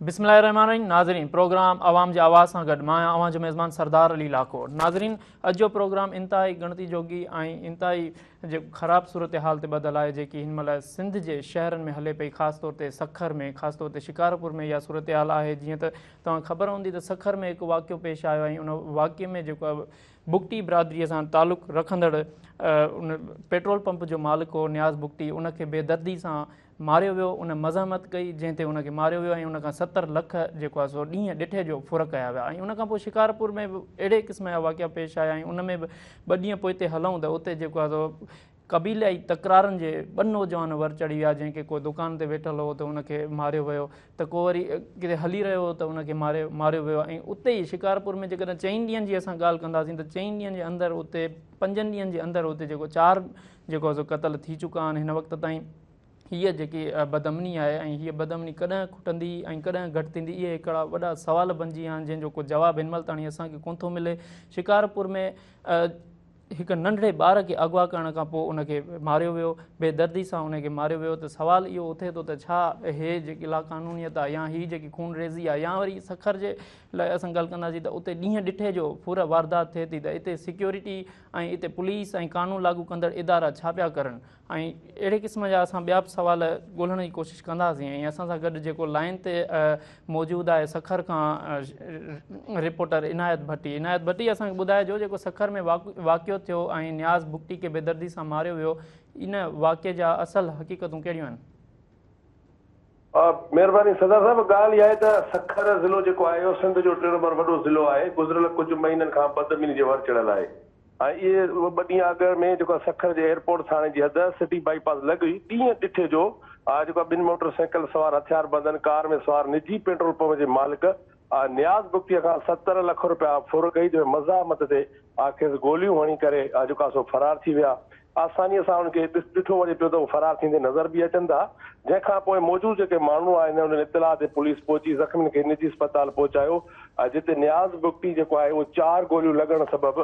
بسم الله الرحمن الرحيم ناظرين پروگرام عوام جي آواز سان گڏ مان آهيان اوهان جو ميزبان سردار علي لاکو. ناظرين اڄ جو پروگرام انتهائي ڳڻتي جوڳي ۽ انتهائي جيڪو خراب صورتحال تي ٻڌل آهي جيڪي هن مهل سنڌ جي شهرن ۾ هلي پئي، خاص طور تي سکر ۾، خاص طور تي شڪارپور ۾ اها صورتحال آهي. جيئن ته توهان کي خبر هوندي ته سکر ۾ هڪ واقعو پيش آيو ۽ ان واقعي ۾ جيڪو بگٽي برادريء سان تعلق رکندڙ ان پيٽرول پمپ جو مالڪ هو نياز بگٽي، ان کي بيدردي سان ماريو ويو، ان مزاحمت ڪئي جنهن تي ان کي ماريو ويو ۽ ان کان 70 لک جيڪو آهي سو ڏينهن ڏٺي جو ڦر ڪيا ويا ۽ ان کان پوء شڪارپور ۾ به اهڙي قسم جا واقعا پيش آيا ۽ ان ۾ به ٻه ڏينهن پوئتي هلون ته اتي جيڪو آهي سو قبيلائي تڪرارن جي ٻه نوجوان ور چڙهي ويا، جنهن کي ڪو دڪان تي ويٺل هو ته ان کي ماريو ويو ته ڪو وري ڪٿي هلي رهيو هو ته ان کي ماري ماريو ويو ۽ اتي ئي شڪارپور ۾ جيڪڏهن چئن ڏينهن جي اسان ڳالهه ڪنداسين ته چئن ڏينهن جي اندر اتي پنجن ڏينهن جي اندر اتي جيڪو چار جيڪو آهي سو قتل ٿي چڪا آهن. هن وقت تائين هيء جيڪي بدامني آهي ۽ هيء بدامني ڪڏهن کٽندي ۽ ڪڏهن گهٽ ٿيندي، اهي هڪڙا وڏا سوال بنجي ويا آهن جنهن جو ڪو جواب هن مهل تاڻي اسان کي ڪونه ٿو ملي. شڪارپور ۾ هڪ ننڍڙي ٻار کي اغوا ڪرڻ کان پوء ان کي ماريو ويو، بي دردي سان ان کي ماريو ويو ته سوال اهو اٿي ٿو ته ڇا هي جيڪي لاقانونيت آهي يا هي جيڪي خونريزي آهي يا وري سکر جي لاء اسان ڳالهه ڪنداسين ته اتي ڏينهن ڏٺي جو ڦر واردات ٿئي ٿي ته اتي سيڪيورٽي ۽ اتي پوليس ۽ قانون لاڳو ڪندڙ ادارا ڇا پيا ڪرن ۽ اهڙي قسم جا اسان ٻيا به سوال ڳولڻ جي ڪوشش ڪنداسين ۽ اسان سان گڏ جيڪو لائن تي موجود آهي سکر کان رپورٽر عنايت ڀٽي. عنايت ڀٽي اسان کي ٻڌائجو جيڪو سکر ۾ واقعو ٿيو ۽ نياز بگٽي کي بيدردي سان ماريو ويو، ان واقعي جا اصل حقيقتون ڪهڙيون آهن؟ مهرباني سردار صاحب، ڳالهه اها آهي ته سکر ضلعو جيڪو آهي اهو سنڌ جو ٽيون نمبر وڏو ضلعو آهي، گذريل ڪجهه مهينن کان بدامني جي ور چڙهيل آهي ۽ اهي ٻه ڏينهن اڳ ۾ جيڪو آهي سکر جي ايئرپورٽ ٿاڻي جي حد سٽي بائي پاس لڳ ئي ڏينهن ڏٺي جو جيڪو آهي ٻن موٽر سائيڪل سوار هٿياربندن ڪار ۾ سوار نجي پيٽرول پمپ جي مالڪ نياز بگٽي کان 70 لک رپيا ڦر ڪئي جنهن مزاحمت تي کيس گوليون هڻي ڪري جيڪو آهي سو فرار ٿي ويا. آسانيء سان انهن کي ڏٺو وڃي پيو ته هو فرار ٿيندي نظر به اچن ٿا. جنهن کان پوء موجود جيڪي ماڻهو آهن انهن اطلاع تي پوليس پهچي زخمين کي نجي اسپتال پهچايو جتي نياز بگٽي جيڪو آهي اهو چار گوليون لڳڻ سبب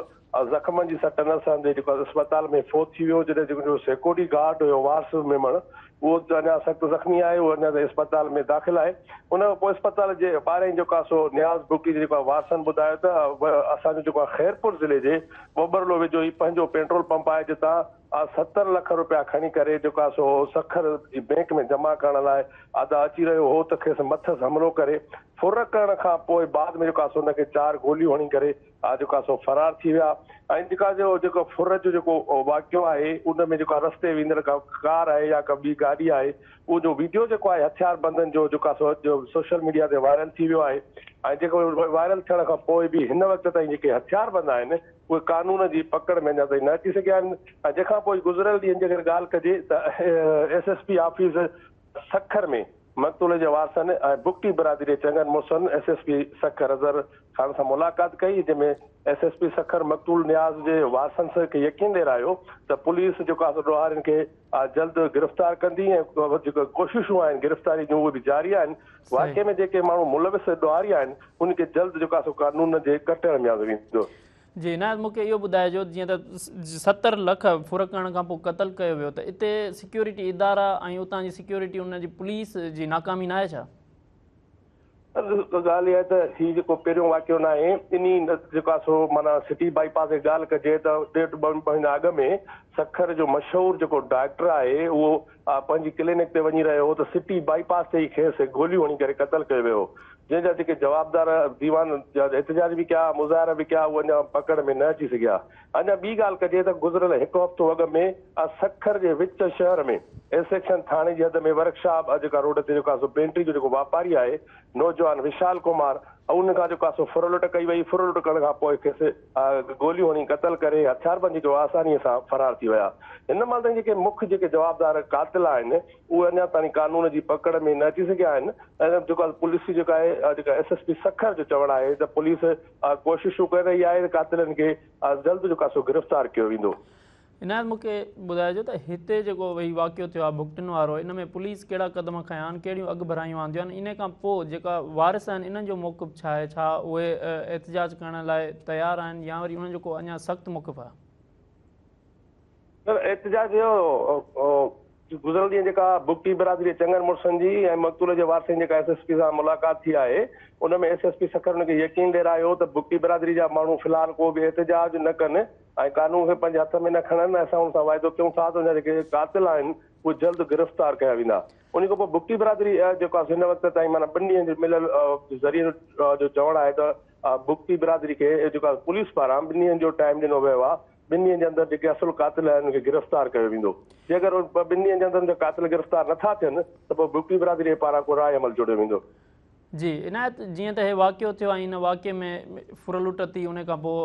زخمن جي سٽ نه سهندي جيڪو اسپتال ۾ فوت ٿي ويو، جڏهن جيڪو سيڪيورٽي گارڊ هيو وارث ميمڻ اهو اڃا سخت زخمي آهي، اهو اڃا تائين اسپتال ۾ داخل آهي. ان کان پوء اسپتال جي ٻاهرين جيڪو آهي سو نياز بگٽي جي جيڪو آهي وارثن ٻڌايو ته اسان جو جيڪو آهي خيرپور ضلعي جي ٻٻرلو ويجهو هي پنهنجو پيٽرول پمپ آهي جتان 70 لک روپيا کڻي ڪري جيڪو آهي سو سکر جي بينڪ ۾ جمع ڪرڻ لاء ادا اچي رهيو هو ته کيس مٿس حملو ڪري ڦر ڪرڻ کان پوء بعد ۾ جيڪو آهي سو ان کي چار گوليون هڻي ڪري جيڪو آهي سو فرار ٿي ويا ۽ جيڪا جو جيڪو ڦر جو جيڪو واقعو آهي ان ۾ جيڪو رستي ويندڙ ڪا ڪار آهي يا ڪا ٻي گاڏي آهي اهو جو ويڊيو جيڪو آهي هٿيار بندن جو جيڪو آهي سو سوشل ميڊيا تي وائرل ٿي ويو آهي ۽ جيڪو وائرل ٿيڻ کان پوء به هن وقت تائين جيڪي هٿيار بند آهن اهي قانون جي پڪڙ ۾ اڃا تائين نه اچي سگهيا آهن ۽ جنهن کان پوء گذريل ڏينهن جيڪڏهن ڳالهه ڪجي ته S S P office Sukkur ۾ مقتول جي وارثن ۽ بگٽي برادري جي چڱن مڙسن S S P Sukkur Azhar Khan سان ملاقات ڪئي جنهن ۾ ايس ايس پي سکر مقتول نياز جي وارثن کي يقين ڏيرايو ته پوليس جيڪو آهي سو ڏوهارين کي جلد گرفتار ڪندي ۽ جيڪو ڪوششون آهن گرفتاري جون اهي به جاري آهن واقعي ۾ جيڪي ماڻهو ملوث ڏوهاري آهن انهن کي جلد جيڪو آهي سو قانون جي ڪٽهڙ ۾ آندو ويندو. جي عنايت مون کي اهو ٻڌائجو جيئن ته 70 لک ڦر ڪرڻ کان پوء قتل ڪيو ويو ته اتي سيڪيورٽي ادارا ۽ اتان جي سيڪيورٽي ان جي پوليس جي ناڪامي ناهي ڇا؟ ڳالهه اها آهي ته هي جيڪو پهريون واقعو ناهي انهي جيڪو آهي سو معنيٰ سٽي بائي پاس جي ڳالهه ڪجي ته ڏيڍ ٻه مهينا اڳ ۾ سکر جو مشهور جيڪو ڊاڪٽر آهي اهو پنهنجي ڪلينڪ تي وڃي رهيو هو ته سٽي بائي پاس تي ئي کيس گوليون هڻي ڪري قتل ڪيو ويو هو جنهن جا جيڪي جوابدار ديوان جا احتجاج به ڪيا، مظاهرا به ڪيا، اهي اڃا پڪڙ ۾ نه اچي سگهيا. اڃا ٻي ڳالهه ڪجي ته گذريل هڪ هفتو اڳ ۾ سکر جي وچ شهر ۾ اي سيڪشن ٿاڻي جي حد ۾ ورڪشاپ جيڪا روڊ تي جيڪو آهي سو پينٽري جو جيڪو واپاري آهي نوجوان وشال ڪمار ان کان جيڪو آهي سو ڦر لٽ ڪئي وئي، ڦر لٽ ڪرڻ کان پوء کيس گوليون هڻي قتل ڪري هٿياربند جيڪي آساني سان فرار ٿي ويا. هن مهل تائين جيڪي مک جيڪي جوابدار قاتل آهن اهي اڃا تائين قانون جي پڪڙ ۾ نه اچي سگهيا آهن ۽ جيڪو پوليس جيڪا آهي جيڪا ايس ايس پي سکر جو چوڻ آهي ته پوليس ڪوششون ڪري رهي آهي ته قاتلن کي جلد جيڪو آهي سو گرفتار ڪيو ويندو. عنايت مون کي ٻڌائجو ته هتي جيڪو هي واقعو ٿيو آهي بگٽن وارو ان ۾ پوليس ڪهڙا قدم کنيا آهن ڪهڙيون اڳڀرايون آنديون آهن ان کان پوء جيڪا وارث آهن انهن جو موقف ڇا آهي ڇا اهي احتجاج ڪرڻ لاء تيار آهن يا وري انهن جو ڪو اڃا سخت موقف آهي؟ سر احتجاج جو گذريل ڏينهن جيڪا بگٽي برادري جي چڱن مڙسن جي ۽ مقتول جي وارثن جيڪا ايس ايس پي سان ملاقات ٿي آهي ان ۾ ايس ايس پي سکر ان کي يقين ڏيرايو ته بگٽي برادري جا ماڻهو في الحال ڪو به احتجاج نه ڪن ۽ قانون کي پنهنجي هٿ ۾ نه کڻن ۽ اسان ان سان واعدو ڪيون ٿا ته ان جا جيڪي قاتل آهن اهي جلد گرفتار ڪيا ويندا. ان کان پوء بگٽي برادري جيڪو آهي هن وقت تائين معنيٰ ٻن ڏينهن جي مليل ذريعن جو چوڻ آهي ته بگٽي برادري کي جيڪو آهي پوليس پاران ٻن ڏينهن جو ٽائيم ڏنو ويو آهي ٻن ڏينهن جي اندر جيڪي اصل قاتل آهن انهن کي گرفتار ڪيو ويندو. جي اگر ٻن ڏينهن جي اندر ان جا قاتل گرفتار نه ٿا ٿين ته پوء بگٽي برادري پاران ڪو راء عمل جوڙيو ويندو. جي عنايت جيئن ته هي واقعو ٿيو ۽ ان واقعي ۾ ڦر لٽ ٿي ان کان پوء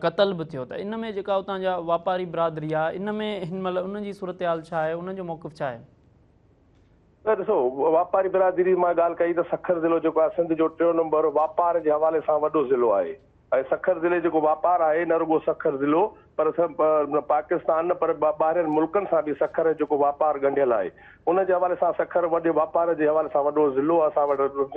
قتل به ٿيو ته ان ۾ جيڪا اتان جا واپاري برادري آهي ان ۾ هن مهل انهن جي صورتحال ڇا آهي انهن جو موقف ڇا آهي؟ نه ڏسو واپاري برادري مان ڳالهه ڪئي ته سکر ضلعو جيڪو آهي سنڌ جو ٽيون نمبر واپار جي حوالي سان وڏو ضلعو آهي ۽ سکر ضلعي جيڪو واپار آهي نه رڳو سکر ضلعو پر پاڪستان نه پر ٻاهرين ملڪن سان به سکر جو جيڪو واپار ڳنڍيل آهي ان جي حوالي سان سکر وڏي واپار جي حوالي سان وڏو ضلعو اسان وٽ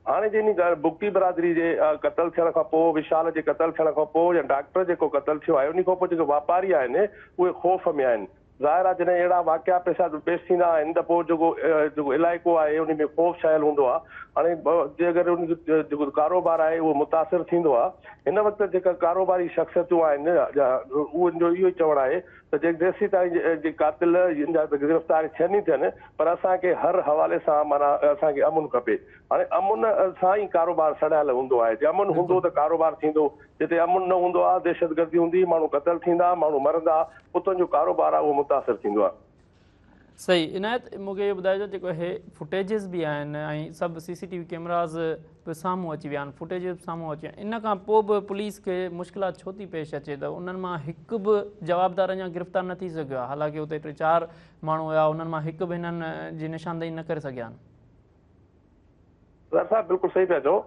هاڻي جي انهي بگٽي برادري جي قتل ٿيڻ کان پوء وشال جي قتل ٿيڻ کان پوء يا ڊاڪٽر جيڪو قتل ٿيو آهي انهي کان پوء جيڪي واپاري آهن اهي خوف ۾ آهن ظاهر آهي جڏهن اهڙا واقعا پيشا پيش ٿيندا آهن ته پوء جيڪو جيڪو علائقو آهي ان ۾ خوف ڇانيل هوندو آهي هاڻي جي اگر ان جو جيڪو ڪاروبار آهي اهو متاثر ٿيندو آهي هن وقت جيڪا ڪاروباري شخصيتون آهن انهن جو اهو ئي چوڻ آهي ته جي جيسيتائين جي قاتل جا گرفتاري ٿين ئي ٿين پر اسان کي هر حوالي سان معنيٰ اسان کي امن کپي هاڻي امن سان ئي ڪاروبار سڙيل هوندو آهي جي امن هوندو ته ڪاروبار ٿيندو جتي امن نه هوندو آهي دهشتگردي هوندي ماڻهو قتل ٿيندا ماڻهو مرندا اتان جو ڪاروبار آهي اهو متاثر ٿيندو آهي. صحيح عنايت مون کي اهو ٻڌائجو جيڪو هي فوٽيجز به آهن ۽ سڀ سي سي ٽي وي ڪيمراز به سامهون اچي ويا آهن فوٽيجز به سامهون اچي ويا ان کان پوء به پوليس کي مشڪلات ڇو ٿي پيش اچي ته انهن مان هڪ به جوابدار اڃا گرفتار نه ٿي سگهيو آهي حالانڪه اتي ٽي چار ماڻهو هيا انهن مان هڪ به هنن جي نشاندهي نه ڪري سگهيا آهن. سردار صاحب بلڪل صحيح پيا چئو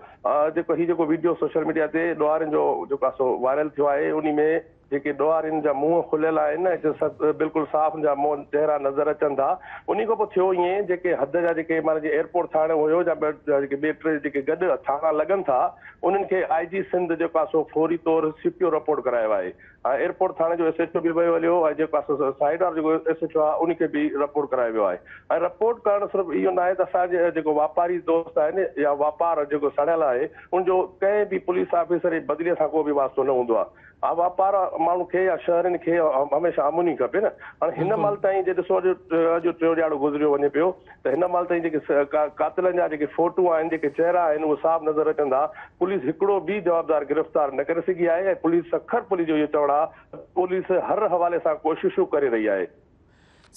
جيڪو هي جيڪو ويڊيو سوشل ميڊيا تي ڏوهارين جو جيڪو آهي سو وائرل ٿيو آهي انهي ۾ جيڪي ڏوهارين جا منهن کليل آهن ۽ بلڪل صاف ان جا منهن چهرا نظر اچن ٿا انهي کان پوء ٿيو ائين جيڪي حد جا جيڪي معنيٰ جي ايئرپورٽ ٿاڻو هيو يا ٻيا جيڪي ٻي ٽي جيڪي گڏ ٿاڻا لڳن ٿا انهن کي آء جي سنڌ جيڪو آهي سو فوري طور سي پي او رپورٽ ڪرايو آهي ۽ ايئرپورٽ ٿاڻي جو ايس ايڇ او به ويو هليو ۽ جيڪو آهي سائيڊ وارو جيڪو ايس ايڇ او آهي ان کي به رپورٽ ڪرايو ويو آهي ۽ رپورٽ ڪرڻ صرف اهو ناهي ته اسان جي جيڪو واپاري دوست آهن يا واپار جيڪو سڙيل آهي ان جو ڪنهن به پوليس آفيسر جي بدلي سان ڪو به واسطو نه هوندو آهي ها واپار ماڻهن کي يا شهرين کي هميشه امن ئي کپي نه هاڻي هن مهل تائين جي ڏسو اڄ اڄ ٽيون ڏيهاڙو گذريو وڃي پيو ته هن مهل تائين جيڪي قاتلن جا جيڪي فوٽو آهن جيڪي چهرا آهن اهي صاف نظر اچن ٿا، پوليس هڪڙو به جوابدار گرفتار نه ڪري سگهي آهي ۽ پوليس سکر پوليس جو اهو چوڻ آهي ته پوليس هر حوالي سان ڪوششون ڪري رهي آهي.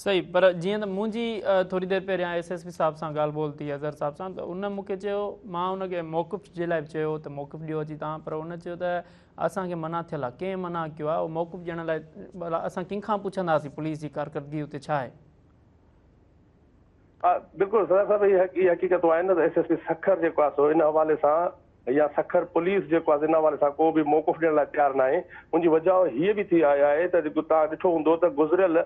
صحيح پر جيئن ته منهنجي ٿوري دير پهريان ايس ايس پي صاحب سان ڳالهه ٻولهه ٿي اظهر صاحب سان ته ان مون کي چيو مان ان کي موقف جي لاء به چيو ته موقف ڏيو اچي توهان پر ان چيو ته اسان کي منع ٿيل آهي ڪنهن منع ڪيو آهي اهو موقف ڏيڻ لاء ڀلا اسان ڪنهن کان پڇنداسين پوليس جي ڪارڪردگي اتي ڇا آهي. ها بلڪل سردار صاحب اهي حقيقتون آهن نه ته ايس ايس پي سکر جيڪو آهي سو ان حوالي سان يا سکر پوليس جيڪو آهي ان حوالي سان ڪو به موقف ڏيڻ لاء تيار ناهي ان جي وجهه هيء به ٿي آئي آهي ته جيڪو توهان ڏٺو هوندو ته گذريل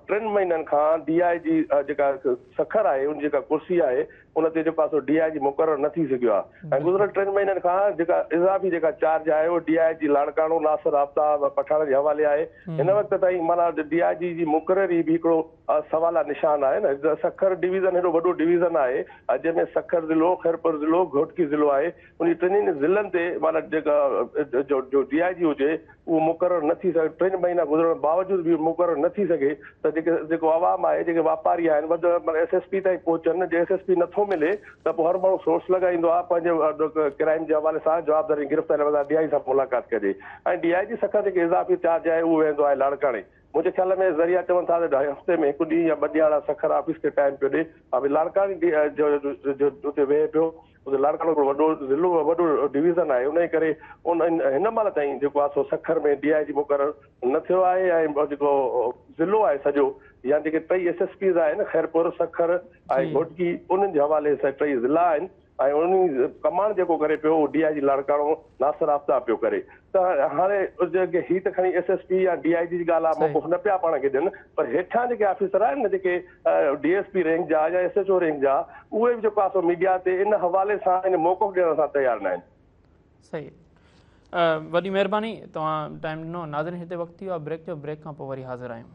ٽن مهينن کان ڊي I جي جيڪا سکر آهي ان جي جيڪا ڪرسي آهي ان تي جيڪو آهي سو ڊي I جي مقرر نه ٿي سگهيو آهي ۽ گذريل ٽن مهينن کان جيڪا اضافي جيڪا چارج آهي اهو ڊي I جي لاڙڪاڻو ناصر آفتاب پٺاڻ جي حوالي آهي هن وقت تائين معنيٰ ڊي I جي جي مقرري به هڪڙو سوالا نشان آهي نه سکر ڊويزن هيڏو وڏو ڊويزن آهي جنهن ۾ سکر ضلعو خيرپور ضلعو گهوٽڪي ضلعو آهي انهي ٽنهي ضلعن تي معنيٰ جيڪا جو ڊي I جي هجي اهو مقرر نه ٿي سگهي ٽن مهينا گذرڻ باوجود به مقرر نه ٿي سگهي ته جيڪي جيڪو عوام آهي جيڪي واپاري آهن وڌ معنيٰ ايس ايس پي تائين پهچن جي ايس ايس پي نٿو ملي ته پوء هر ماڻهو سورس لڳائيندو آهي پنهنجي ڪرائم جي حوالي سان جوابدارن جي گرفتاري لاء ڊي I جي سان ملاقات ڪجي ۽ ڊي I جي سکر جيڪي اضافي چارج آهي اهو ويندو آهي لاڙڪاڻي منهنجي خيال ۾ ذريعا چون ٿا ته هفتي ۾ هڪ ڏينهن يا ٻه ڏيهاڙا سکر آفيس کي ٽائيم پيو ڏي. ها ڀئي لاڙڪاڻي جو اتي ويهي پيو. اتي لاڙڪاڻو هڪڙو وڏو ضلعو وڏو ڊويزن آهي انهي ڪري ان هن مهل تائين جيڪو آهي سو سکر ۾ ڊي I جي مقرر نه ٿيو آهي ۽ جيڪو ضلعو آهي سڄو يا جيڪي ٽئي ايس ايس پيز آهن خيرپور، سکر ۽ گهوٽڪي انهن جي حوالي سان ٽئي ضلعا آهن. ۽ انهي ڪمانڊ جيڪو ڪري پيو اهو ڊي I جي لاڙڪاڻو ناصر آفتاب پيو ڪري ته هاڻي جيڪي هي ته کڻي ايس ايس پي يا ڊي I جي جي ڳالهه آهي موقف نه پيا پاڻ کي ڏين پر هيٺان جيڪي آفيسر آهن نه جيڪي ڊي ايس پي رينڪ جا يا ايس ايڇ او رينڪ جا اهي به جيڪو آهي سو ميڊيا تي ان حوالي سان ان موقف ڏيڻ سان تيار نه آهن. صحيح وڏي مهرباني توهان ٽائيم ڏنو ناظرين هتي وقت ٿي ويو آهي بريڪ جو بريڪ کان پوء وري حاضر آهيون.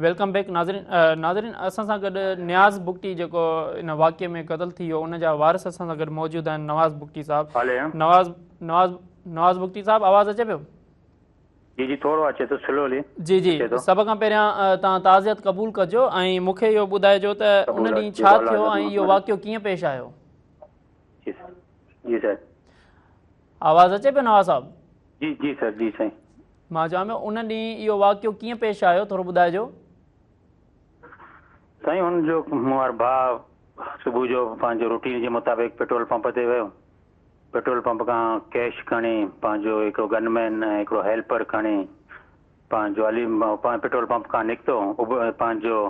Welcome back ناظرين ناظرين اسان سان گڏ نياز بگٽي جيڪو ان واقعي ۾ قتل ٿي ويو ان جا وارث اسان سان گڏ موجود آهن نواز بگٽي صاحب نواز نواز نواز بگٽي صاحب آواز اچي پيو؟ جي جي ٿورو اچي ٿو سلولي. جي جي سڀ کان پهريان توهان تعزيت قبول ڪجو ۽ مون کي اهو ٻڌائجو ته ان ڏينهن ڇا ٿيو ۽ اهو واقعو ڪيئن پيش آيو؟ جي سر جي سر. آواز اچي پيو نواز صاحب؟ جي جي سر جي سائين. مان چوان پيو ان ڏينهن اهو واقعو ڪيئن پيش آيو ٿورو ٻڌائجو. سائين هن جو مون وارو ڀاء صبح جو پنهنجو روٽين جي مطابق پيٽرول پمپ تي ويو پيٽرول پمپ کان ڪيش کڻي پنهنجو هڪڙو گن مين ۽ هڪڙو هيلپر کڻي پنهنجو علي پيٽرول پمپ کان نڪتو پنهنجو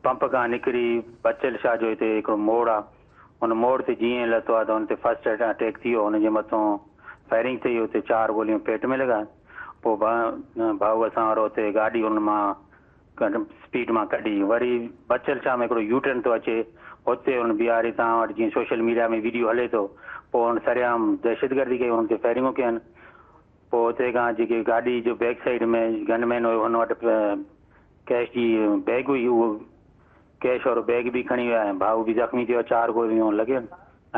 پمپ کان نڪري بچل شاهه جو هتي هڪڙو موڙ آ ان موڙ تي جيئن ئي لٿو آ ته ان تي فرسٽ اٽيڪ ٿي ويو ان جي مٿون فائرنگ ٿي اتي چار گوليون پيٽ ۾ لڳا پوء ڀائو اسان وارو اتي گاڏي ان مان اسپيڊ مان ڪڍي وري بچل شاهه ۾ هڪڙو يو ٽرن ٿو اچي اتي ان بيهاري توهان وٽ جيئن سوشل ميڊيا ۾ ويڊيو هلي ٿو پوء ان سرعام دهشتگردي ڪئي انهن تي فائرنگون ڪين پوء اتي کان جيڪي گاڏي جو بيڪ سائيڊ ۾ گن مين هيو ان وٽ ڪيش جي بيگ هئي اهو ڪيش وارو بيگ به کڻي ويا ۽ ڀائو به زخمي ٿي ويو چار گوليون لڳين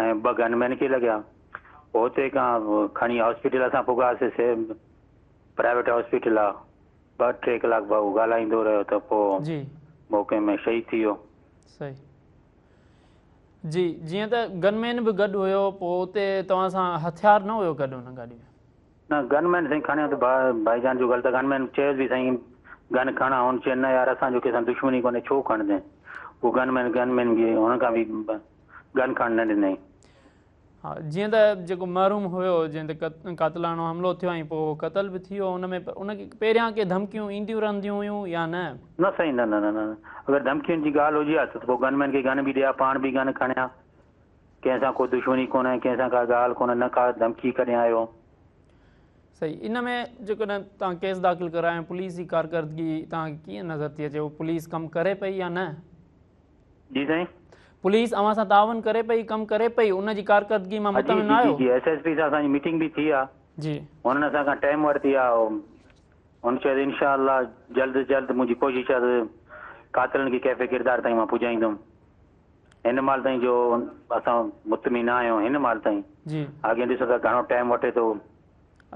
۽ ٻه گن مين کي لڳيا پوء اتي کان کڻي هاسپيٽل اسان پڳاسي سي پرائيويٽ هاسپيٽل آ ٻه ٽي ڪلاڪ ڀائو ڳالهائيندو رهيو ته پوء جي موقعي ۾ شهيد ٿي ويو. صحيح جي جيئن ته گن مين به گڏ هيو پوء اتي توهان سان هٿيار نه هيو گڏ ان گاڏي ۾. نه گن مين سائين کڻيو ته ڀائي جان جو غلط گن مين چيس به سائين گن کڻ هن چيو نه يار اسان جو ڪنهن سان دشمني ڪونهي ڇو کڻندين اهو گن مين گن مين کي هن کان به گن کڻ نه ڏنائين. ها جيئن ته جيڪو محروم هيو جنهن تي قاتلاڻو حملو ٿيو ۽ پوء اهو قتل به ٿي ويو ان ۾ ان کي پهريان ڪي ڌمڪيون اينديون رهنديون هيون يا نه؟ نه سائين نه نه نه نه اگر ڌمڪين جي ڳالهه هجي ها ته پوء گن مين کي گن به ڏي ها پاڻ به گن کڻي ها ڪنهن سان ڪو دشمني ڪونهي ڪنهن سان ڪا ڳالهه ڪونهي نه ڪا ڌمڪي ڪڏهن آيو. صحيح ان ۾ جيڪڏهن توهان ڪيس داخل ڪرايو ۽ پوليس جي ڪارڪردگي توهان کي ڪيئن نظر ٿي اچي پوليس ڪم ڪري پئي يا نه؟ جي سائين. پوليس اوهان سان تعاون ڪري پئي ڪم ڪري پئي ان جي ڪارڪردگي مان جي مطمئن جي آهيو؟ جي ايس ايس پي سان اسان جي ميٽنگ به ٿي آ. جي. هنن اسان کان ٽائيم ورتي آ هن چيو ته انشاء الله جلد از جلد منهنجي ڪوشش آ ته قاتلن کي ڪيف ڪردار تائين مان پڄائيندم. هن مهل تائين جو اسان مطمئن نه آهيون هن مهل تائين. جي. اڳيان ڏسون ٿا گهڻو ٽائيم وٺي ٿو.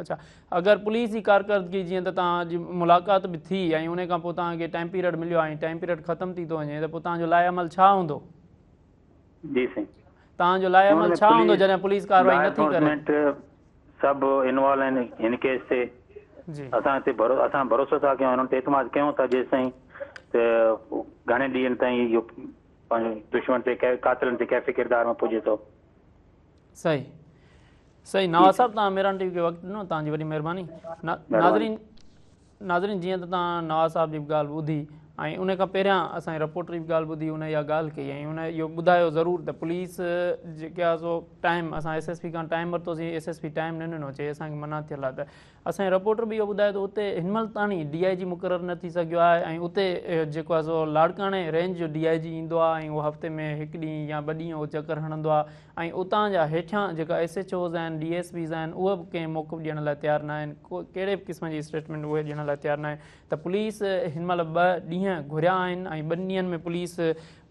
اڇا اگر پوليس جي ڪارڪردگي جيئن ته توهان جي ملاقات به ٿي ۽ ان کان پوء توهان کي ٽائيم پيريڊ مليو ۽ ٽائيم پيريڊ ختم ٿي ٿو وڃي ته پوء توهان جو لائحه عمل ڇا هوندو؟ جي سائين. توهان جو لائحه عمل ڇا هوندو جڏهن پوليس ڪارروائي لا نه ٿي ڪري؟ انفورسمينٽ سڀ انوالو آهن هن ڪيس تي. جي. اسان تي اسان ڀروسو ٿا ڪيون انهن تي اعتماد ڪيون ٿا جيستائين ته گهڻي ڏينهن تائين اهو پنهنجو دشمن تي قاتلن تي ڪيفي ڪردار ۾ پڄي ٿو. صحيح صحيح نواز صاحب توهان ميران ٽي وي کي وقت ڏنو توهان جي وڏي مهرباني ناظرين ناظرين جيئن ته توهان نواز صاحب جي به ڳالهه ٻڌي ۽ ان کان پهريان اسان جي رپورٽر جي به ڳالهه ٻڌي ان اها ڳالهه ڪئي ۽ ان اهو ٻڌايو ضرور ته پوليس جيڪي آهي سو ٽائيم اسان ايس ايس پي کان ٽائيم ورتوسين ايس ايس پي ٽائيم نه ڏنو چئي اسان کي منع ٿيل آهي ته اسان جي رپورٽر به اهو ٻڌايو ته اتي هن مهل تاڻي ڊي I جي مقرر نه ٿي سگهيو آهي ۽ اتي جيڪو آهي سو لاڙڪاڻي رينج جو ڊي I جي ايندو آهي ۽ اهو هفتي ۾ هڪ ڏينهن يا ٻه ڏينهن اهو چڪر هڻندو آهي ۽ اتان جا هيٺيان جيڪا ايس ايڇ اوز آهن ڊي ايس پيز آهن اهي به ڪنهن موقف ڏيڻ لاء تيار نه آهن ڪهڙي به قسم جي اسٽيٽمينٽ اهي ڏيڻ لاء تيار نه آهن ته پوليس هن مهل ٻه ڏينهن گهريا آهن ۽ ٻن ڏينهن ۾ پوليس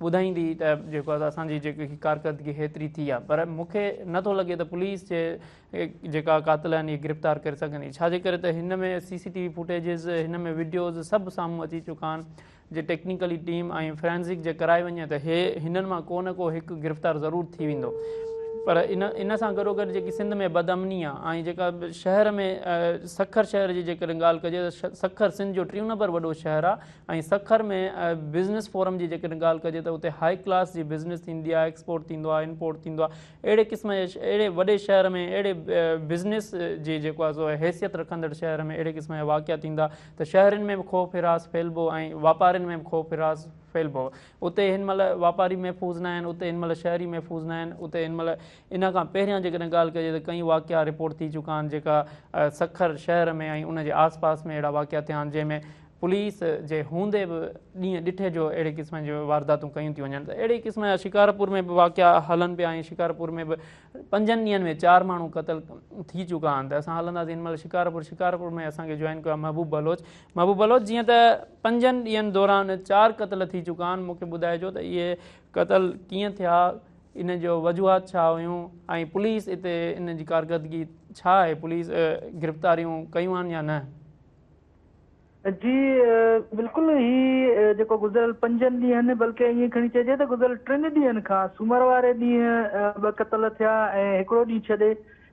ٻڌائيندي ته جيڪو آهي اسان جي جيڪي ڪارڪردگي هيتري ٿي آهي پر مون کي نٿو لڳي ته پوليس جي جيڪا قاتل آهن اهي گرفتار ڪري سگهندي ڇا جي ڪري ته هن ۾ سي سي ٽي وي فوٽيجز هن ۾ وڊيوز سڀ سامهون اچي چڪا آهن جي ٽيڪنيڪلي ٽيم ۽ فرينزڪ جي ڪرائي وڃي ته هي هنن مان ڪو نه ڪو هڪ گرفتار ضرور ٿي ويندو پر ان ان سان گڏو گڏ جيڪي سنڌ ۾ بدامني آهي ۽ جيڪا شهر ۾ سکر شهر جي جيڪڏهن ڳالهه ڪجي ته سکر سنڌ جو ٽيون نمبر وڏو شهر آهي ۽ سکر ۾ بزنس فورم جي جيڪڏهن ڳالهه ڪجي ته اتي هائي ڪلاس جي بزنس ٿيندي آهي ايڪسپورٽ ٿيندو آهي امپورٽ ٿيندو آهي اهڙي قسم جي اهڙي وڏي شهر ۾ اهڙي بزنس جي جيڪو آهي سو حيثيت رکندڙ شهر ۾ اهڙي قسم جا واقعا ٿيندا ته شهرين ۾ به خوف هراس ڦهلبو ۽ واپارين ۾ به خوف هراس ڦهلبو. اتي هن مهل واپاري محفوظ نه آهن، اتي هن مهل شهري محفوظ نه آهن، اتي هن مهل ان کان پهريان جيڪڏهن ڳالهه ڪجي ته ڪئين واقعا رپورٽ ٿي چڪا آهن جيڪا سکر شهر ۾ ۽ ان جي آس پاس ۾ اهڙا واقعا ٿيا آهن جنهن ۾ پوليس جي هوندي به ڏينهن ڏٺي جو اهڙي قسم جون وارداتون ڪيون ٿيون وڃن ته اهڙي قسم جا شڪارپور ۾ به واقعا هلن پيا ۽ شڪارپور ۾ به پنجن ڏينهن ۾ چار ماڻهو قتل ٿي چڪا آهن ته اسان هلنداسين هن مهل شڪارپور شڪارپور ۾ اسان کي جوائن ڪيو آهي محبوب بلوچ محبوب بلوچ جيئن ته پنجن ڏينهن دوران چار قتل ٿي چڪا آهن مون کي ٻڌائجو ته اهي قتل ڪيئن ٿيا ان جو وجوهات ڇا هيون ۽ پوليس اتي ان جي ڪارڪردگي ڇا آهي پوليس گرفتاريون ڪيون آهن يا نه؟ جي بلڪل هي جيڪو گذريل پنجن ڏينهن بلڪه ائين کڻي چئجي ته گذريل ٽن ڏينهن کان سومر واري ڏينهن ٻه قتل ٿيا ۽ هڪڙو ڏينهن ڇڏي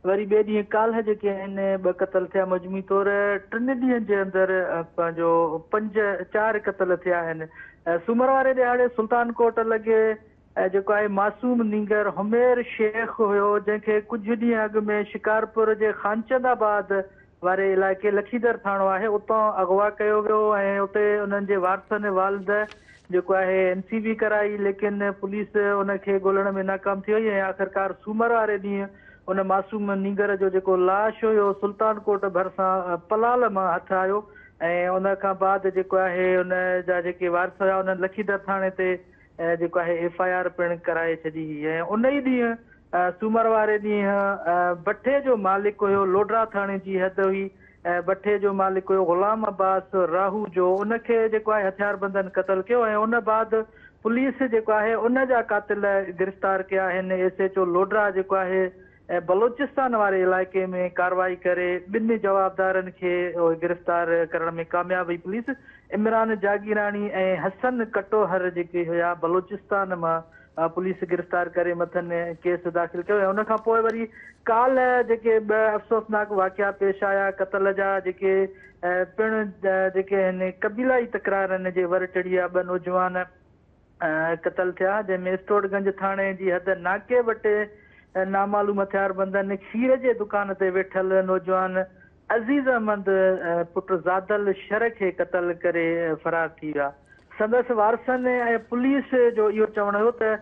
وري ٻئي ڏينهن ڪالهه جيڪي آهن ٻه قتل ٿيا مجموعي طور ٽن ڏينهن جي اندر پنهنجو پنج چار قتل ٿيا آهن سومر واري ڏهاڙي سلطان ڪوٽ لڳي جيڪو آهي معصوم نينگر حمير شيخ هيو جنهن کي ڪجهه ڏينهن اڳ ۾ شڪارپور جي خانچند آباد واري علائقي لکيدر ٿاڻو آهي اتان اغوا ڪيو ويو ۽ اتي انهن جي وارثن والد جيڪو آهي اين سي بي ڪرائي ليڪن پوليس ان کي ڳولڻ ۾ ناڪام ٿي وئي ۽ آخرڪار سومر واري ڏينهن ان معصوم نينگر جو جيڪو لاش هيو سلطان ڪوٽ ڀرسان پلال مان هٿ آيو ۽ ان کان بعد جيڪو آهي ان جا جيڪي وارث هيا انهن لکيدر ٿاڻي تي جيڪو آهي ايف I R پڻ ڪرائي ڇڏي هئي ۽ ان ئي ڏينهن سومر واري ڏينهن بٺي جو مالڪ هيو لوڊرا ٿاڻي جي حد هئي بٺي جو مالڪ هيو غلام عباس راهو جو ان کي جيڪو آهي هٿياربندن قتل ڪيو ۽ ان بعد پوليس جيڪو آهي ان جا قاتل گرفتار ڪيا آهن ايس ايچ او لوڊرا جيڪو آهي بلوچستان واري علائقي ۾ ڪارروائي ڪري ٻن جوابدارن کي گرفتار ڪرڻ ۾ ڪامياب وئي پوليس عمران جاگيراڻي ۽ حسن ڪٽوهر جيڪي هيا بلوچستان مان پوليس گرفتار ڪري مٿن ڪيس داخل ڪيو ۽ ان کان پوء وري ڪالهه جيڪي ٻه افسوسناڪ واقعا پيش آيا قتل جا جيڪي پڻ جيڪي آهن قبيلائي تڪرارن جي ور چڙهي ويا ٻه نوجوان قتل ٿيا، جنهن ۾ اسٽوڊ گنج ٿاڻي جي حد ناڪي وٽ نامعلوم هٿياربندن کير جي دڪان تي ويٺل نوجوان عزيز احمد پٽ زادل شر کي قتل ڪري فرار ٿي ويا. سندس وارثن ۽ پوليس جو اهو چوڻ هيو ته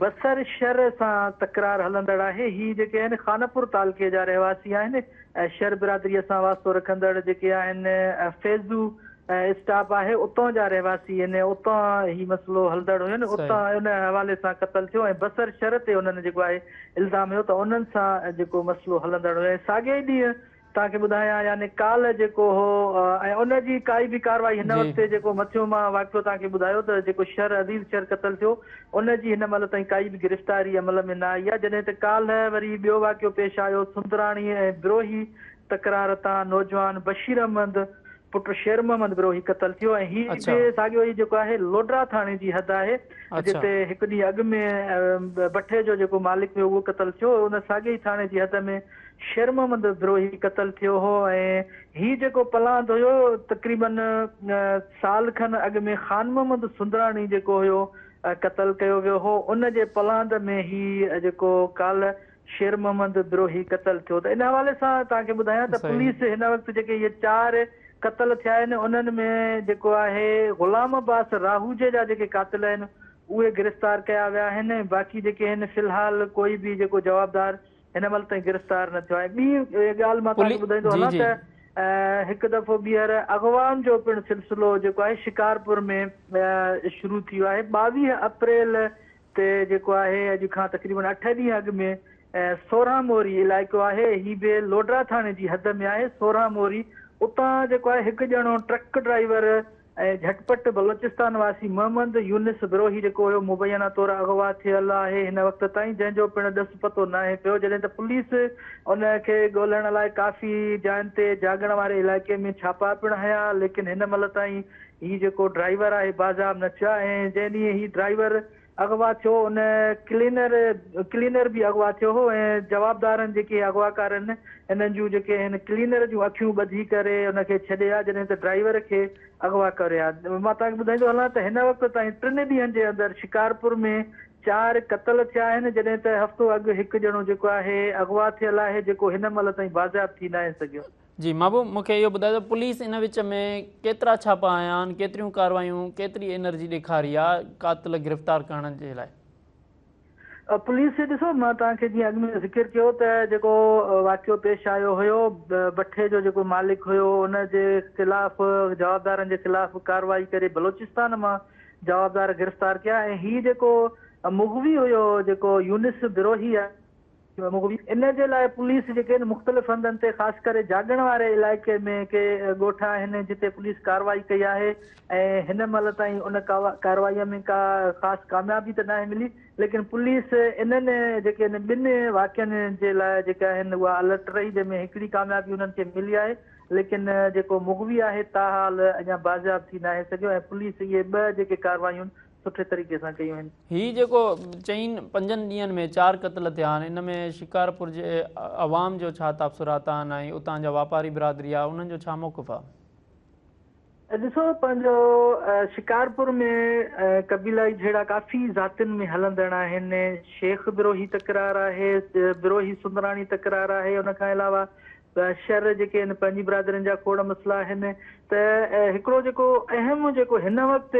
بصر شر سان تڪرار هلندڙ آهي، هي جيڪي آهن خانپور تعلقي جا رهواسي آهن ۽ شر برادريء سان واسطو رکندڙ جيڪي آهن فيضو اسٽاپ آهي اتان جا رهواسي آهن اتان هي مسئلو هلندڙ هين اتان ان حوالي سان قتل ٿيو ۽ بصر شر تي انهن جيڪو آهي الزام هيو ته انهن سان جيڪو مسئلو هلندڙ هيو ۽ ساڳئي ئي ڏينهن توهان کي ٻڌايان يعني ڪالهه جيڪو هو ۽ ان جي ڪائي به ڪارروائي هن وقت جيڪو مٿيون مان واقعو توهان کي ٻڌايو ته جيڪو شر عزيز شر قتل ٿيو ان جي هن مهل تائين ڪائي به گرفتاري عمل ۾ نه آئي آهي جڏهن ته ڪالهه وري ٻيو واقعو پيش آيو سندراڻي ۽ بروهي تڪرار تان نوجوان بشير احمد پٽ شير محمد بروهي قتل ٿيو ۽ هي به ساڳيو ئي جيڪو آهي لوڊرا ٿاڻي جي حد آهي جتي هڪ ڏينهن اڳ ۾ بٺي جو جيڪو مالڪ هيو اهو قتل ٿيو ان ساڳي ئي ٿاڻي جي حد ۾ شير محمد بروهي قتل ٿيو هو ۽ هي جيڪو پلاند هيو تقريبن سال کن اڳ ۾ خان محمد سندراڻي جيڪو هيو قتل ڪيو ويو هو ان جي پلاند ۾ هي جيڪو ڪالهه شير محمد بروهي قتل ٿيو ته ان حوالي سان توهان کي ٻڌايان ته پوليس هن وقت جيڪي اهي چار قتل ٿيا آهن انهن ۾ جيڪو آهي غلام عباس راهوجي جا جيڪي قاتل آهن اهي گرفتار ڪيا ويا آهن ۽ باقي جيڪي آهن في الحال ڪوئي به جيڪو جوابدار هن مهل تائين گرفتار نه ٿيو آهي ٻي ڳالهه مان توهان کي ٻڌائيندو هلان ته هڪ دفعو ٻيهر اغوائن جو پڻ سلسلو جيڪو آهي شڪارپور ۾ شروع ٿي ويو آهي 22 اپريل تي جيڪو آهي اڄ کان تقريبن اٺ ڏينهن اڳ ۾ سورهن موري علائقو آهي هي به لوڊرا ٿاڻي جي حد ۾ آهي سورهن موري اتان جيڪو آهي هڪ ڄڻو ٽرڪ ڊرائيور ۽ جهٽپٽ بلوچستان واسي محمد يونس بروهي جيڪو هيو مبينا طور اغوا ٿيل آهي هن وقت تائين جنهن جو پڻ ڏس پتو ناهي پيو جڏهن ته پوليس ان کي ڳولڻ لاء ڪافي جاين تي جاڳڻ واري علائقي ۾ ڇاپا پڻ هنيا ليڪن هن مهل تائين هي جيڪو ڊرائيور آهي بازياب نه ٿيو آهي ۽ جنهن ڏينهن هي ڊرائيور اغوا ٿيو ان ڪلينر ڪلينر به اغوا ٿيو هو ۽ جوابدارن جيڪي اغواڪار آهن انهن جون جيڪي هن ڪلينر جون اکيون ٻڌي ڪري ان کي ڇڏي ها جڏهن ته ڊرائيور کي اغوا ڪري ها مان توهان کي ٻڌائيندو هلان ته هن وقت تائين ٽن ڏينهن جي اندر شڪارپور ۾ چار قتل ٿيا آهن جڏهن ته هفتو اڳ هڪ ڄڻو جيڪو آهي اغوا ٿيل آهي جيڪو هن مهل تائين بازياب ٿي ناهي سگهيو. جي محبوب مون کي اهو ٻڌايو ته پوليس ان وچ ۾ ڪيترا ڇاپا هنيا آهن ڪيتريون ڪاروايون ڪيتري انرجي ڏيکاري آهي قاتل گرفتار ڪرڻ جي لاء. پوليس ڏسو مان توهان کي جيئن اڳ ۾ ذڪر ڪيو ته جيڪو واقعو پيش آيو هيو بٺي جو جيڪو مالڪ هيو ان جي خلاف جوابدارن جي خلاف ڪارروائي ڪري بلوچستان مان جوابدار گرفتار ڪيا ۽ هي جيڪو مغوي هيو جيڪو يونس بروهي مغوي ان جي لاء پوليس جيڪي آهن مختلف هنڌن تي خاص ڪري جاڳڻ واري علائقي ۾ ڪي ڳوٺ آهن جتي پوليس ڪارروائي ڪئي آهي ۽ هن مهل تائين ان ڪارروائي ۾ ڪا خاص ڪاميابي ته ناهي ملي ليڪن پوليس انهن جيڪي ان ٻن واقعن جي لاء جيڪا آهن اها الرٽ رهي جنهن ۾ هڪڙي ڪاميابي انهن کي ملي آهي ليڪن جيڪو مغوي آهي تاحال اڃا بازياب ٿي ناهي سگهيو ۽ پوليس اهي ٻه جيڪي ڪارروايون سٺي طريقي سان ڪيون آهن. هي جيڪو چئن پنجن ڏينهن ۾ چار قتل ٿيا آهن ان ۾ شڪارپور جي عوام جو ڇا تاثرات آهن ۽ اتان جا واپاري برادري آهي انهن جو ڇا موقف آهي؟ ڏسو پنهنجو شڪارپور ۾ قبيلائي جهيڙا ڪافي ذاتين ۾ هلندڙ آهن شيخ بروهي تڪرار آهي بروهي سندراڻي تڪرار آهي ان کان علاوه شر جيڪي آهن پنهنجي برادرين جا کوڙ مسئلا آهن ته هڪڙو جيڪو اهم جيڪو هن وقت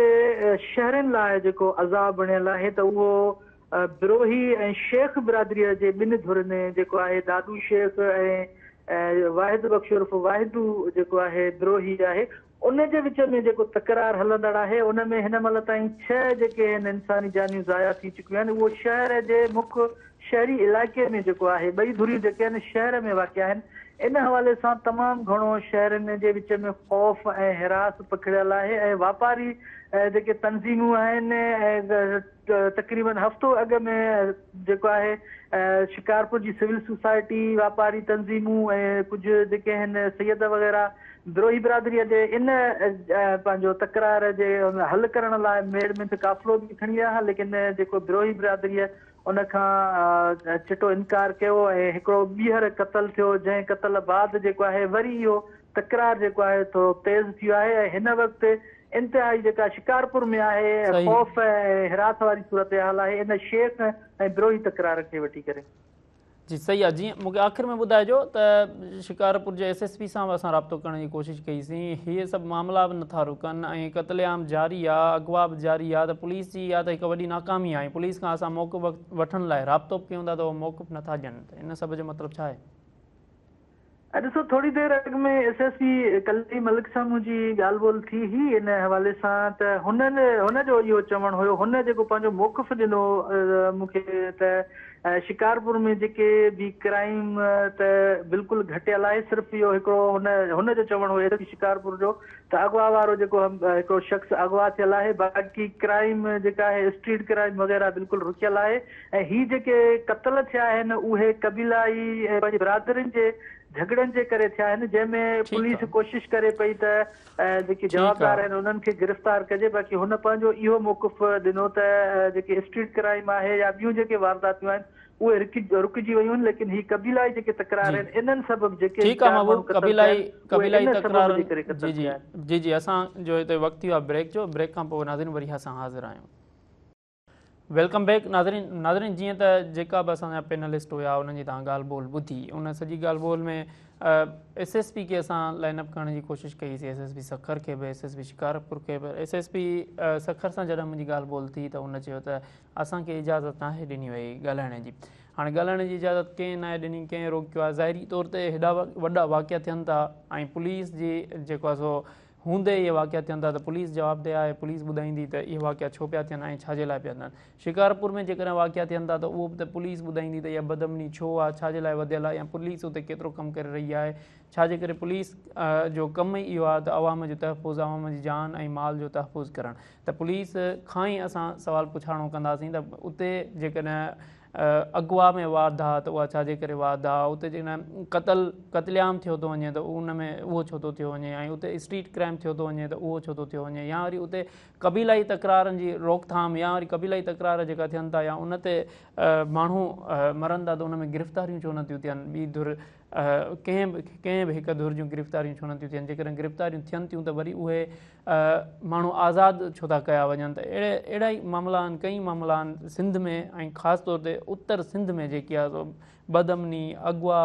شهرين لاء جيڪو عذاب بڻيل آهي ته اهو بروهي ۽ شيخ برادريء جي ٻن ڌرين جيڪو آهي دادو شيخ ۽ واحد بخش عرف واحدو جيڪو آهي بروهي آهي ان جي وچ ۾ جيڪو تڪرار هلندڙ آهي ان ۾ هن مهل تائين ڇهه جيڪي آهن انساني جانيون ضايع ٿي چڪيون آهن اهو شهر جي مک شهري علائقي ۾ جيڪو آهي ٻئي ڌريون جيڪي آهن شهر ۾ واقع آهن ان حوالي سان تمام گهڻو شهرين جي وچ ۾ خوف ۽ هراس پکڙيل آهي ۽ واپاري جيڪي تنظيمون آهن ۽ تقريبن هفتو اڳ ۾ جيڪو آهي شڪارپور جي سول سوسائٽي، واپاري تنظيمون ۽ ڪجهه جيڪي آهن سيد وغيره بروهي برادريء جي ان پنهنجو تڪرار جي حل ڪرڻ لاء ميڙ منٿ قافلو به کڻي ويا ها ليڪن جيڪو بروهي برادريء ان کان چٽو انڪار ڪيو ۽ هڪڙو ٻيهر قتل ٿيو جنهن قتل بعد جيڪو آهي وري اهو تڪرار جيڪو آهي ٿورو تيز ٿي ويو آهي ۽ هن وقت انتهائي جيڪا شڪارپور ۾ آهي خوف ۽ هراس واري صورتحال آهي ان شيخ ۽ بروهي تڪرار کي وٺي ڪري. جي صحيح آ جي مونکي آخر ۾ ٻڌائجو ته شڪارپور جي ايس ايس پي سان به اسان رابطو ڪرڻ جي ڪوشش ڪئي سين هي سڀ معاملا به نٿا رڪن ۽ قتل عام جاري آ اغوا به جاري آ ته پوليس جي اها ته هڪ وڏي ناڪامي آ ۽ پوليس کان اسان موقف وٺڻ لاء رابطو به ڪيون ٿا ته اهو موقف نٿا ڏين ته ان سڀ جو مطلب ڇا آهي؟ ڏسو ٿوري دير اڳ ۾ ايس ايس پي ڪلي ملڪ سان منهنجي ڳالهه ٻولهه ٿي هئي ان حوالي سان ته هنن هن جو اهو چوڻ هيو هن جيڪو پنهنجو موقف ڏنو مون کي ته شڪارپور ۾ جيڪي به ڪرائيم ته بلڪل گهٽيل آهي صرف اهو هڪڙو هن هن جو چوڻ هو ايس ايس پي شڪارپور جو ته اغوا وارو جيڪو هڪڙو شخص اغوا ٿيل آهي باقي ڪرائيم جيڪا آهي اسٽريٽ ڪرائيم وغيره بلڪل رڪيل آهي ۽ هي جيڪي قتل ٿيا آهن اهي قبيلائي ۽ پنهنجي برادرين جي جهڳڙن جي ڪري ٿيا آهن جنهن ۾ پوليس ڪوشش ڪري پئي ته جيڪي جوابدار آهن انهن کي گرفتار ڪجي باقي هن پنهنجو اهو موقف ڏنو ته جيڪي اسٽريٽ ڪرائيم آهي يا ٻيون جيڪي وارداتيون آهن اهي رڪجي ويون آهن ليڪن هي قبيلائي جيڪي تڪرار آهن انهن سبب جيڪي ٺيڪ آهي محبوب قبيلائي قبيلائي تڪرارن جي جي جي جي اسان جو هتي وقت ٿي ويو آهي بريڪ جو بريڪ کان پوء ناظرين وري اسان حاضر آهيون. Welcome back ناظرين ناظرين جيئن ته جيڪا به اسان جا پينلسٽ هيا انهن جي توهان ڳالهه ٻولهه ٻڌي ان سڄي ڳالهه ٻولهه ۾ ايس ايس پي کي اسان لائن اپ ڪرڻ جي ڪوشش ڪئي C S S P Sukkur کي به ايس ايس پي شڪارپور کي به ايس ايس پي سکر سان جڏهن منهنجي ڳالهه ٻولهه ٿي ته ان چيو ته اسان کي اجازت ناهي ڏني وئي ڳالهائڻ جي هاڻي ڳالهائڻ جي اجازت ڪنهن ناهي ڏني ڪنهن روڪيو آهي ظاهري طور تي هيڏا وڏا واقعا ٿين ٿا ۽ پوليس جي جيڪو آهي سو هوندي اهي واقعا ٿين ٿا ته پوليس جوابده آهي، پوليس ٻڌائيندي ته اهي واقعا ڇو پيا ٿين ۽ ڇا جي لاء پيا ٿين. شڪارپور ۾ جيڪڏهن واقعا ٿين ٿا ته اهو به ته پوليس ٻڌائيندي ته اها بدامني ڇو آهي، ڇا جي لاء وڌيل آهي يا پوليس اتي ڪيترو ڪم ڪري رهي آهي، ڇا جي ڪري پوليس جو ڪم ئي اهو آهي ته عوام جو تحفظ، عوام جي جان ۽ مال جو تحفظ ڪرڻ ته پوليس کان ئي اسان سوال پڇاڻو ڪنداسين ته اتي جيڪڏهن اغوا ۾ واڌ آ ته اها ڇا جي ڪري واڌ آ، اتي جيڪڏهن قتل قتل عام ٿيو ٿو وڃي ته ان ۾ اهو ڇو ٿو ٿيو وڃي ۽ اتي اسٽريٽ ڪرائم ٿيو ٿو وڃي ته اهو ڇو ٿو ٿيو وڃي يا وري اتي قبيلائي تڪرارن جي روڪٿام يا وري قبيلائي تڪرار جيڪا ٿين ٿا يا ان تي ماڻهو مرن ٿا ته ان ۾ گرفتاريون ڇو نٿيون ٿين ٻي ڌر ڪنهن به ڪنهن به هڪ ڌر جون گرفتاريون ڇو نٿيون ٿين جيڪڏهن گرفتاريون ٿين ٿيون ته وري اهي ماڻهو آزاد ڇو ٿا ڪيا وڃن ته اهڙي اهڙا ئي معاملا آهن ڪئي معاملا آهن سنڌ ۾ ۽ خاص طور تي اتر سنڌ ۾ جيڪي آهي سو بدامني اغوا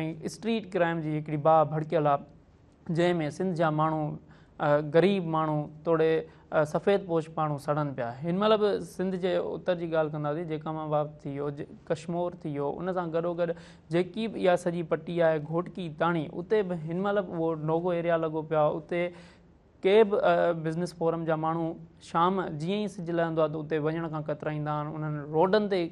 ۽ اسٽريٽ ڪرائم جي هڪڙي باهه ڀڙڪيل آهي جنهن ۾ سنڌ جا ماڻهو غريب ماڻهو توڙي سفيد پوش ماڻهو سڙن پيا. هن مهل به سنڌ جي اتر جي ڳالهه ڪنداسين، جيڪب آباد ٿي ويو، ڪشمور ٿي ويو، ان سان گڏوگڏ جيڪي به اها سڄي پٽي آهي گهوٽڪي تاڻي، اتي به هن مهل به اهو نوگو ايريا لڳو پيو آهي. اتي ڪي به بزنس فورم جا ماڻهو شام جيئن ئي سج لهندو آهي ته اتي وڃڻ کان ڪترائيندا آهن، انهن روڊن تي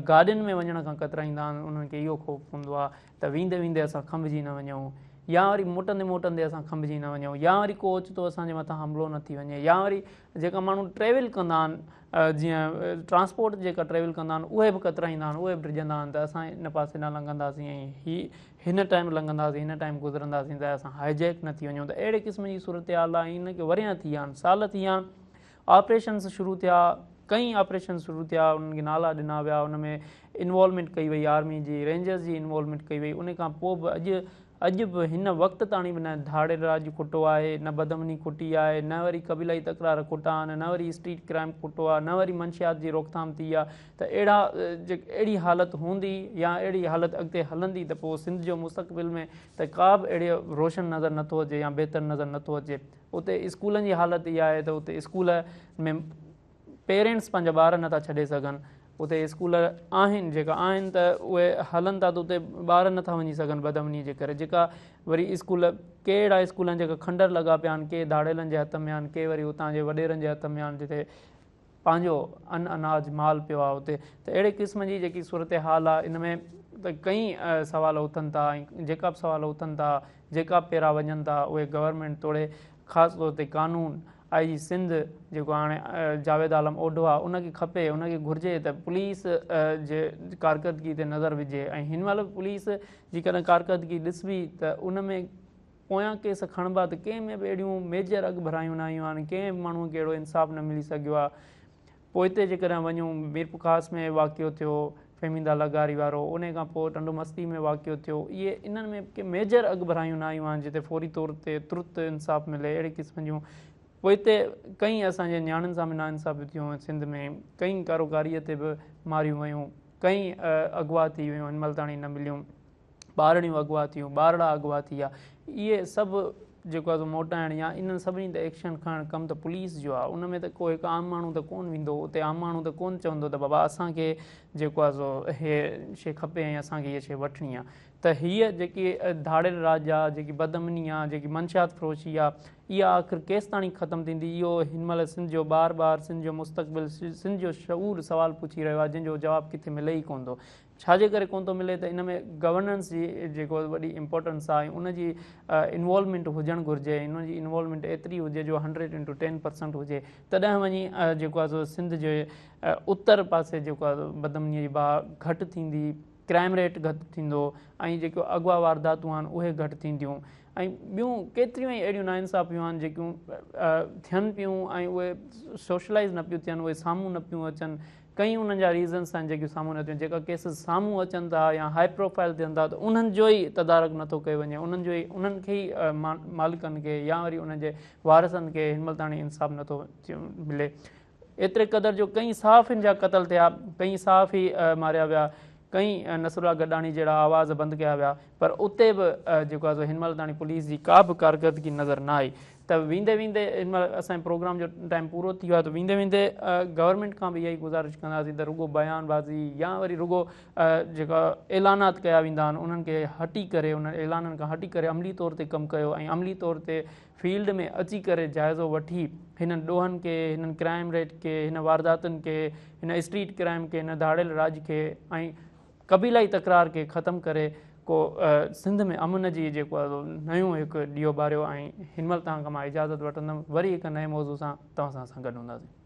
گاڏين ۾ وڃڻ کان ڪترائيندا آهن. انهن کي اهو خوف هوندو آهي ته ويندي ويندي اسان کنڀجي نه وڃون، يا وري موٽندي موٽندي اسان کنڀجي نه وڃون، يا وري ڪو اوچتو اسان جي مٿان حملو نه ٿي وڃي، يا وري جيڪا ماڻهو ٽريول ڪندا آهن، جيئن ٽرانسپورٽ جيڪا ٽريول ڪندا آهن، اهي به ڪترائيندا آهن، اهي به ڊڄندا آهن ته اسان ان پاسي نه لنگهنداسين ۽ هي هن ٽائيم لنگهنداسين، هن ٽائيم گذرنداسين ته اسان هائي جيڪ نه ٿي وڃون. ته اهڙي قسم جي صورتحال آهي ۽ ان کي ورهيه ٿي ويا آهن، سال ٿي ويا آهن. آپريشنز شروع ٿيا، ڪئين آپريشنز شروع ٿيا، انهن کي نالا ڏنا ويا، ان ۾ انوالومينٽ ڪئي وئي، آرمي جي رينجرز جي انوالومينٽ ڪئي وئي، ان کان پوء به اڄ اڄ به هن وقت تاڻي به نه ڌاڙيل راڄ کٽو آهي، نه بدامني کٽي آهي، نه وري قبيلائي تڪرار کٽا آهن، نه وري اسٽريٽ ڪرائم کٽو آهي، نه وري منشيات جي روڪٿام ٿي آهي. ته اهڙا اهڙي حالت هوندي يا اهڙي حالت اڳتي هلندي ته پوء سنڌ جو مستقبل ۾ ته ڪا به اهڙي روشن نظر نٿو اچي يا بهتر نظر نٿو اچي. اتي اسڪولن جي حالت اها آهي ته اتي اسڪول ۾ پيرنٽس پنهنجا ٻار نٿا ڇڏي سگهن. اتي اسڪول آهن جيڪا آهن ته اهي هلن ٿا ته اتي ٻار نٿا وڃي سگهن بدامني جي ڪري. جيڪا وري اسڪول ڪي اهڙا اسڪول آهن جيڪا کنڊر لڳا پيا آهن، ڪي ڌاڙيلن جي هٿ ۾ آهن، ڪي وري اتان جي وڏيرن جي هٿ ۾ آهن جتي پنهنجو ان اناج مال پيو آهي اتي. ته اهڙي قسم جي جيڪي صورتحال آهي ان ۾ ته ڪئين سوال اٿن ٿا ۽ جيڪا به سوال اٿن ٿا، جيڪا به پيرا وڃن ٿا، اهي گورنمينٽ توڙي خاص طور تي قانون آء جي سنڌ جيڪو هاڻي جاويد عالم اوڍو آهي ان کي کپي، ان کي گهرجي ته پوليس جي ڪارڪردگي تي نظر وجهي. ۽ هن مهل به پوليس جي ڪڏهن ڪارڪردگي ڏسبي ته ان ۾ پويان ڪيس کڻبا ته ڪنهن ۾ به اهڙيون ميجر اڳڀرايون نه آيون آهن، ڪنهن به ماڻهوء کي اهڙو انصاف نه ملي سگهيو آهي. پوئتي جيڪڏهن وڃون، ميرپورخاص ۾ واقعو ٿيو فهميده لغاري وارو، انهي کان پوء ٽنڊو مستي ۾ واقعو ٿيو، اهي انهن ۾ ڪي ميجر اڳڀرايون نه آيون آهن جتي فوري طور تي ترت انصاف ملي. اهڙي قسم جون پوئتي ڪئين اسان جي نياڻين سان به ناانصافيون ٿيون سنڌ ۾، ڪئين ڪاروڪاريء تي به ماريون ويون، ڪئين اغوا ٿي ويون هن مهل تاڻي نه مليون. ٻارڙيون اغوا ٿيون، ٻارڙا اغوا ٿي ويا، اهي سڀ جيڪو آهي سو موٽائڻ يا انهن سڀني تي ايڪشن کڻڻ ڪم ته پوليس جو آهي، ان ۾ ته ڪو هڪ عام ماڻهو ته ڪونه ويندو، اتي عام ماڻهو ته ڪونه چوندو ته بابا اسان کي جيڪو آهي سو هي شيء کپي ۽ اسان کي هيء شيء وٺڻي آهي. ته هيء جيڪي ڌاڙيل راڄ آهي، جيڪي بدامني آهي، جيڪي منشيات فروشي آهي، اها آخر ڪيستاڻي ختم ٿيندي؟ اهو هن مهل سنڌ جو ٻار ٻار، سنڌ جو مستقبل، سنڌ جو شعور سوال پڇي رهيو آهي، جنهن جو جواب ڪٿي ملي ئي ڪونه ٿو. ڇا جي ڪري ڪونه ٿو ملي ته ان ۾ گورننس جي جيڪو وڏي امپورٽنس آهي ۽ ان جي انوالومينٽ هجڻ گهرجي ۽ ان جي انوالومينٽ ايتري هجي جو هنڊريڊ انٽو ٽين پرسنٽ هجي تڏهن وڃي جيڪو آهي سو سنڌ جي اتر پاسي جيڪو آهي بدامني جي باهه گهٽ ٿيندي، ڪرائم ريٽ گهٽ ٿيندو ۽ جيڪو اغوا وارداتون آهن اهي گهٽ ٿينديون ۽ ٻيون ڪيتريون ئي اهڙيون ناانصافيون آهن جيڪيون ٿين پيون ۽ اهي سوشلائز نه پيون ٿين، اهي سامهون نه پيون اچن. ڪئين انهن جا ريزنس آهن جيڪي سامهون نه ٿيون، جيڪا ڪيسز سامهون اچن ٿا يا هائي پروفائل ٿين ٿا ته انهن جو ئي تدارڪ نٿو ڪيو وڃي، انهن جو ئي انهن کي ئي مالڪن کي يا وري انهن جي وارثن کي هن مهل تاڻي انصاف نٿو ملي. ايتري قدر جو ڪئين صحافين جا قتل ٿيا، ڪئين صحافي ماريا ويا، ڪئين نصرالله گڏاڻي جهڙا آواز بند ڪيا ويا، پر اتي به جيڪو آهي سو هن مهل تاڻي پوليس جي ڪا به ڪارڪردگي نظر نه آئي. ته ويندي ويندي هن مهل اسان جي پروگرام جو ٽائيم پورو ٿي ويو آهي ته ويندي ويندي گورنمينٽ کان به اها ئي گذارش ڪنداسين ته رڳو بيان بازي يا وري رڳو جيڪا اعلانات ڪيا ويندا آهن انهن کي هٽي ڪري انهن اعلانن کان هٽي ڪري عملي طور تي ڪم ڪيو ۽ عملي طور تي فيلڊ ۾ اچي ڪري جائزو وٺي هنن ڏوهن کي، هنن ڪرائم ريٽ کي، هن وارداتن کي، هن اسٽريٽ ڪرائم کي، هن ڌاڙيل راڄ کي ۽ قبيلائي تڪرار کي ختم ڪري ڪو سنڌ ۾ امن جي جيڪو آهي سو نيون هڪ ڏيئو ٻاريو ۽ هن مهل توهان کان مان اجازت وٺندم، وري هڪ نئين موضوع سان توهان سان اسان گڏ هونداسين.